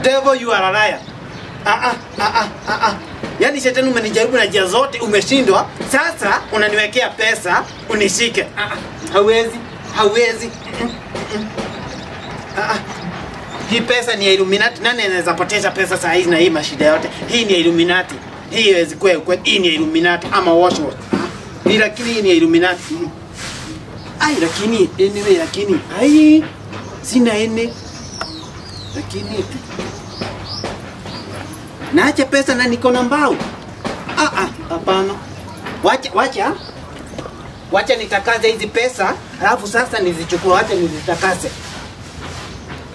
Devil, you are a liar. Ah ah ah ah ah. Yaani shetani umenijaribu na njia zote, umeshindwa. Sasa unaniwekea pesa unishike. Ah ah. Hauwezi, hauwezi. Ah ah. Hii pesa ni ya Illuminati. Nani anaweza poteza pesa saa hizi na hii mashida yote? Hii ni ya Illuminati. Hii haiwezi kuwa kweli. Hii ni ya Illuminati ama wash wash. Ah. Hii lakini hii ni ya Illuminati. Ai, lakini anyway, lakini ai, sina ene, lakini naacha pesa na niko na mbao. Ah ah, hapana. Wacha, wacha. Wacha nitakaze hizi pesa, alafu sasa nizichukue, wacha nizitakase.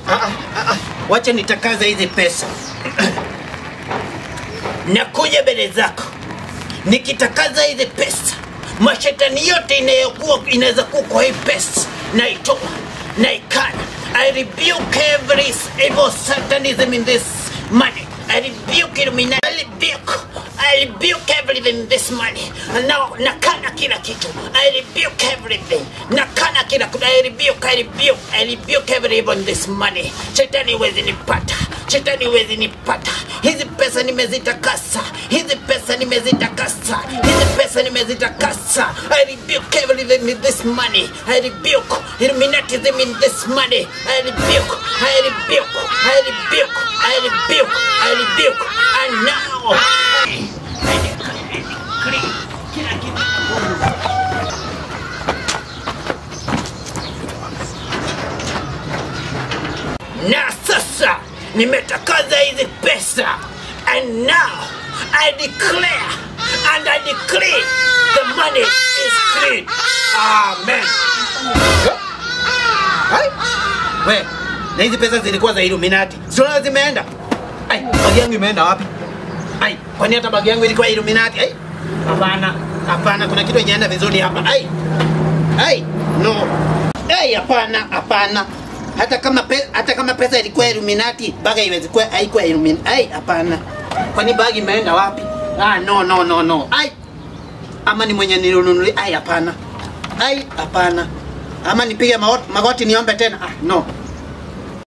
Ah ah ah, ah. Wacha nitakaze hizi pesa. Nakuja mbele zako nikitakaza hizi pesa, mashetani yote inayokuwa inaweza kuwa kwa hii pesa naitoa, naikana. I rebuke every evil satanism in this money. I rebuke Illuminati. I rebuke everything in this money. And now nakana kila kitu. I rebuke everything. Nakana kila kitu. I rebuke, I rebuke, I rebuke every evil in this money. Shetani huwezi nipata. Shetani huwezi nipata. Hizi pesa nimezitakasa. Hizi pesa nimezitakasa. Hizi pesa nimezitakasa. I rebuke everything in this money. I rebuke Illuminatism in this money. I rebuke, I rebuke, I rebuke, I rebuke, I rebuke. And now I decree kila kitu. Na sasa nimetakaza hizi pesa, and now I declare and I decree the money is clean. Amen. Hai? We, na hizi pesa zilikuwa za Illuminati. Sio zimeenda. Ai, bagi yangu imeenda wapi? Ai, kwani hata bagi yangu ilikuwa Illuminati? Ai, hapana, hapana, kuna kitu haijaenda vizuri hapa. Ai. Ai, no. Ai, hapana, hapana. Hata kama pesa ilikuwa Illuminati, bagi haiwezi kuwa, haikuwa Illuminati. Ai, hapana. Kwani bagi imeenda wapi? Ah, no, no, no, no. Ai. Ama ni mwenye nilinunulia? Ai, hapana. Ai, hapana. Ama nipige magoti niombe tena? Ah, no.